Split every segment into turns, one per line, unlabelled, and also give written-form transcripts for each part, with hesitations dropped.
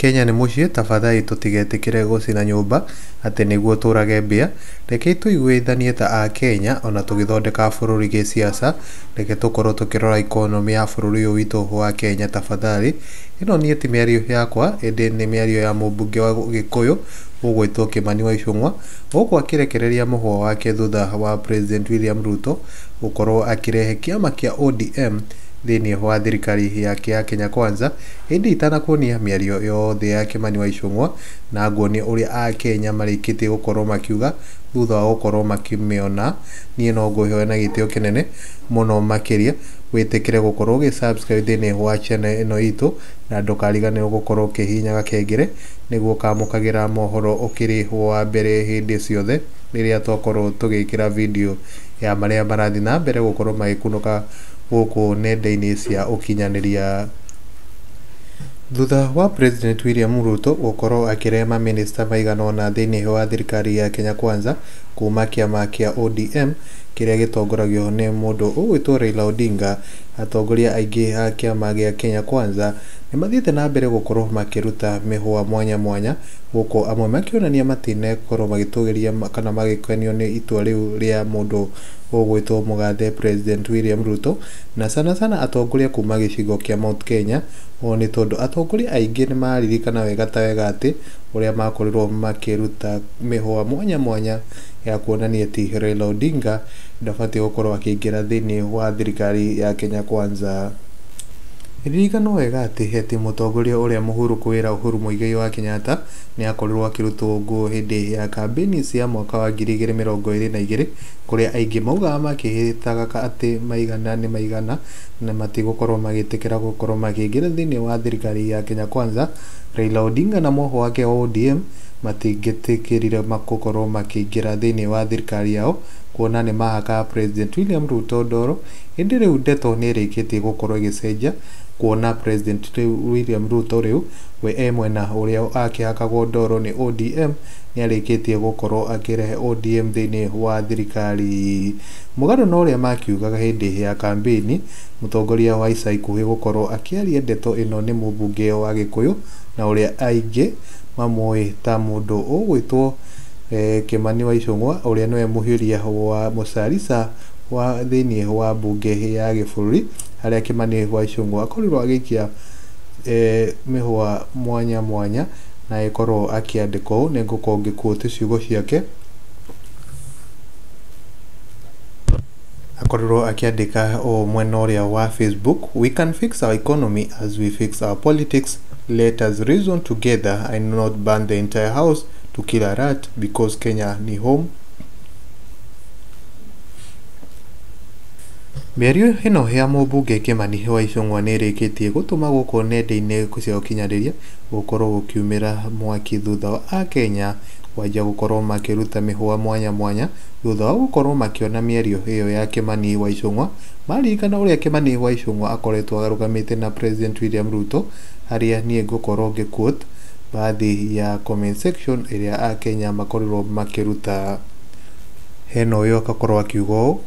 Kenya nĩ mũciĩ, tafadhali tũtigetĩkĩre gũcina nyũmba atĩ nĩguo tũrage mbĩa. Rekei tũiguithanie ta akenya ona tũgĩthondeka bũrũri gĩsiasa, reke tũkorwo tũkĩrora economy ya bũrũri ũyũ witũ wa Kenya tafadhali. Ĩno niĩ ti mĩario yakwa ĩndĩ nĩ mĩario ya mũmbunge wa Gĩkũyũ ũgwĩtwo Kĩmani wa Ichung'wa, gũkũ akĩrekereria mũhwa wake thutha wa President William Ruto gũkorwo akĩrehe kĩama kĩa ODM thĩinĩ wa thirikari yake ya Kenya Kwanza. Ĩndĩ itanakuonia mĩario yothe ya Kĩmani wa Ichung'wa na nguonie ũrĩa akenya marĩkĩtie gũkorwo makiuga thutha wa gũkorwo makĩmĩona, niĩ no ngũhoe na gĩtĩo kĩnene mũno makĩria wĩtĩkĩre gũkorwo ũgĩ subscribe thĩinĩ wa channel ĩno itũ na ndũkariganĩrwo gũkorwo ũkĩhihinya gakengere nĩguo ũkamũkagĩra mohoro ũkĩrĩ wa mbere hĩndĩ ciothe rĩrĩa twakorwo tũgĩkĩra video ya marĩa marathiĩ na mbere gũkorwo magĩkunũka gũkũ nenda-inĩ cia ũkinyanĩria. Thutha wa President William Ruto gũkorwo akĩrehe mamĩnĩsta maigana ũna thĩinĩ wa thirikari ya Kenya Kwanza kuma kĩama kĩa ODM kĩrĩa gĩtongoragio nĩ mũndũ ũgwĩtwo Raila Odinga, atongoria aingĩ a kĩama gĩa Kenya Kwanza nĩ mathiĩte na mbere gũkorwo makĩruta mĩhũa mwanya mwanya gũkũ amwe makĩonania matinakorwo magĩtũgĩria kana magĩkenio nĩ itua rĩu rĩa mũndũ ũgwĩtwo mũgathe President William Ruto, na sana sana atongoria kuma gĩcigo kĩa Mount Kenya. Ũũ nĩ tondũ atongoria aingĩ nĩ maririkana wega ta wega atĩ ũrĩa makorirwo makĩruta mĩhũa mwanya mwanya ya kuonania atĩ Raila Odinga ndabatiĩ gũkorwo akĩingĩra thĩinĩ wa thirikari ya Kenya Kwanza. Ririkana wega atĩ mũtongoria ũrĩa mũhurũku wĩra Uhuru Muigai wa Kenyatta nĩ akorirwo akĩrutwo nguo hĩndĩ ya kambĩini cia mwaka wa 2022 kũrĩa aingĩ maugaga makĩhĩtaga atĩ maigana nĩ maigana na matigũkorwo magĩtĩkĩra gũkorwo makĩingĩra thĩinĩ wa thirikari ya Kenya Kwanza. Raila Odinga na mũhwa wake wa ODM matingĩtĩkĩrire gũkorwo makĩingĩra thĩinĩ wa thirikari yao kuona nĩ mahakaga President William Ruto ndoro, ĩndĩ rĩu ndeto nĩ ĩrĩkĩtie gũkorwo ĩgĩcenjia kuona President William Ruto rĩu we e mwena ũrĩa akĩhakagwo ndoro nĩ ODM nĩ arĩkĩtie gũkorwo akĩrehe ODM thĩinĩ wa thirikari. Mũgarũ na ũrĩa makiugaga hĩndĩ ya kambĩini, mũtongoria wa ica ikuhĩ gũkorwo akĩaria ndeto ĩno nĩ mũmbunge wa Gĩkũyũ na ũrĩa aingĩ mamũĩ ta mũndũ ũgwĩtwo Kĩmani wa Ichung'wa ũrĩa nĩwe mũhiũria wa mũcarica wa thĩinĩ wa mbunge ya gĩbũrũri, harĩa Kĩmani wa Ichung'wa akorirwo agĩikia mĩhũa mwanya mwanya na ĩkorwo akĩandĩka ũũ, nĩ ngũkorwo ngĩquote ciugo ciake. Akorirwo akĩandĩka ũũ mwena ũrĩa wa Facebook: "We can fix our economy as we fix our politics. Let us reason together and not burn the entire house to kill a rat because Kenya ni home." Mĩario ĩno ya mũmbunge Kĩmani wa Ichung'wa nĩ ĩrĩkĩtie gũtũma gũkũ nenda-inĩ cia ũkinyanĩria gũkorwo gũkiumĩra mwaki thutha wa akenya kwanjia gũkorwo makĩruta mĩhũa mwanya mwanya thutha wa gũkorwo makĩona mĩario ĩyo ya Kĩmani wa Ichung'wa. Maririkana ũrĩa Kĩmani wa Ichung'wa akoretwo arũgamĩte na President William Ruto, harĩa niĩ ngũkorwo ngĩquote baadhi ya comment section ĩrĩa akenya makorirwo makĩruta. Hena ũyũ akakorwo akiuga ũũ: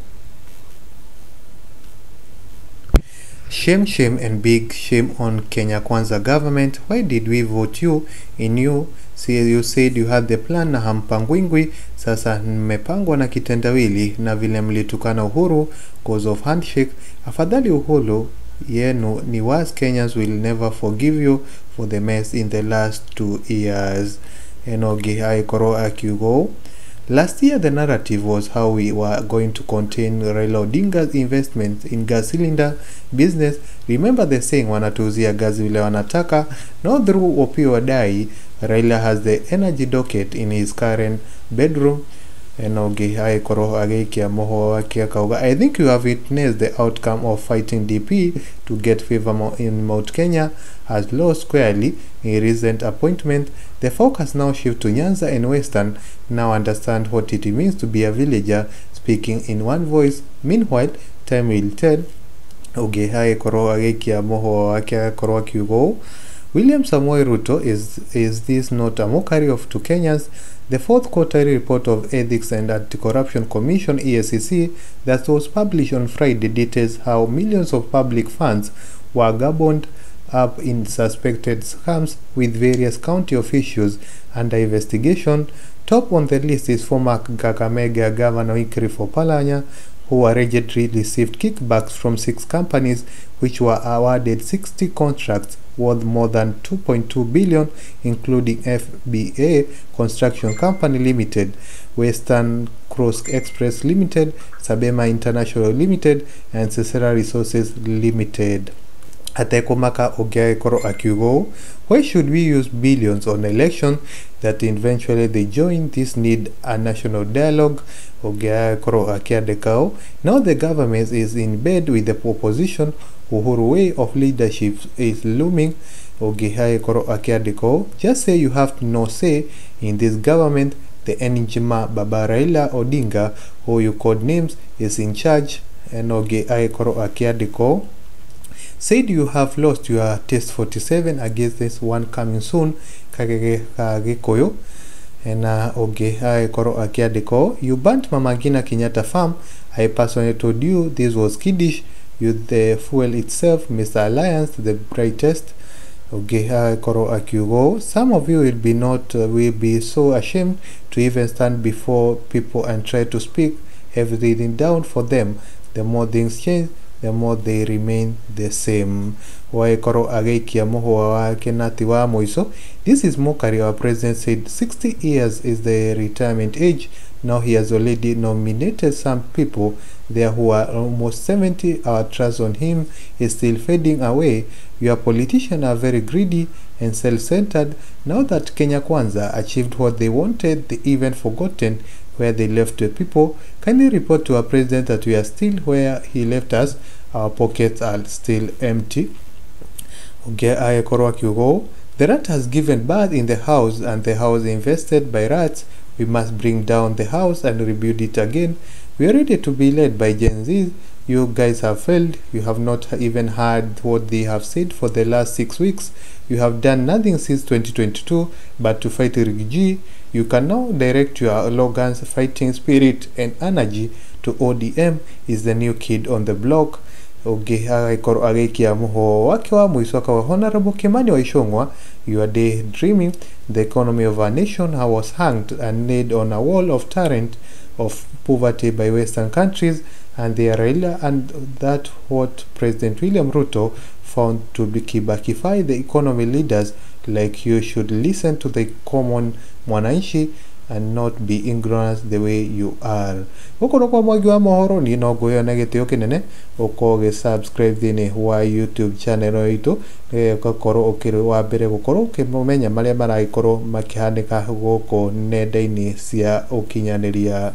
"Shame, shame and big shame on Kenya Kwanza government. Why did we vote you in? You see, you said you had the plan na hampangwingwi. Sasa mmepangwa na kitendawili na vile mlitukana Uhuru cause of handshake. Afadhali Uhuru yenu ni worse. Kenyans will never forgive you for the mess in the last 2 years." Enogi aikorwo akiuga ũũ: "Last year the narrative was how we were going to contain Raila Odinga's investment in gas cylinder business. Remember the saying, wanatuuzia gas vile wanataka. Now through Opiyo Wandayi, Raila has the energy docket in his current bedroom." Enogi aikorwo agĩikia mũhwa wake akauga, "I think you have witnessed the outcome of fighting DP to get favor in Mount Kenya has lost squarely in recent appointment. The focus now shift to Nyanza and Western. Now understand what it means to be a villager speaking in one voice. Meanwhile, time will tell." Ũngĩ agĩkorwo agĩikia mũhwa wake agakorwo akiuga ũũ: "William Samoei Ruto, is this not a mockery of to Kenyans? The fourth quarterly report of Ethics and Anti-Corruption Commission EACC that was published on Friday details how millions of public funds were gabbled up in suspected scams with various county officials under investigation. Top on the list is former Kakamega Governor Wycliffe Oparanya, who allegedly received kickbacks from 6 companies which were awarded 60 contracts worth more than 2.2 billion, including FBA Construction Company Limited, Western Cross Express Limited, Sabema International Limited, and Cesera Resources Limited. Atekumaka ũngĩagĩkorwo akiuga ũũ, why should we use billions on election that eventually they join? This need a national dialogue. Ũngĩagĩkorwo akĩandĩka ũũ, now the government is in bed with the opposition. Uhuru way of leadership is looming. Ũngĩagĩkorwo akĩandĩka ũũ, just say you have no say in this government. The Enigma Baba Raila Odinga, who you called names, is in charge. And ũngĩ agĩkorwo akĩandĩka ũũ, said you have lost your test 47 against this one coming soon. Kagege ka Gikuyu. Na ũngĩ agĩkorwo akĩandĩka ũũ, you burnt Mama Ngina Kenyatta farm. I personally told you this was kiddish. You the fuel itself, Mr. Alliance, the brightest. Ũngĩ agĩkorwo akiuga ũũ, some of you will be not will be so ashamed to even stand before people and try to speak everything down for them. The more things change, the more they remain the same. Wagĩkorwo agĩikia mũhũa wake na ti wa mũico. This is mockery. Our president said 60 years is the retirement age. Now he has already nominated some people there who are almost 70. Our trust on him is still fading away. Your politicians are very greedy and self-centered. Now that Kenya Kwanza achieved what they wanted, they even forgotten where they left the people. Kindly report to our president that we are still where he left us. Our pockets are still empty. Ũngĩ agĩkorwo akiuga ũũ, the rat has given birth in the house and the house infested by rats. We must bring down the house and rebuild it again. We are ready to be led by Gen Z. You guys have failed. You have not even heard what they have said for the last 6 weeks. You have done nothing since 2022 but to fight Riggy. You can now direct your Logan's fighting spirit and energy to ODM is the new kid on the block. Ũngĩ agĩkorwo agĩikia mũhũa wake wa mũico akawa Honorable Kimani wa Ichung'wa, you are daydreaming. The economy of our nation was hanged and laid on a wall of talent of poverty by Western countries and their Raila, and that what President William Ruto found to be Kibakify the economy. Leaders like you should listen to the common mwananchi and not be ignorant the way you are. Gũkũ nĩ kwa Mwangi wa mohoro, niĩ no ngũheo na gĩtĩo kĩnene ũkorwo ũgĩ subscribe thĩinĩ wa YouTube channel itũ nĩgetha ũgakorwo ũkĩrĩ wa mbere gũkorwo ũkĩmenya marĩa maragĩkorwo makĩhanĩka gũkũ nenda-inĩ cia ũkinyanĩria.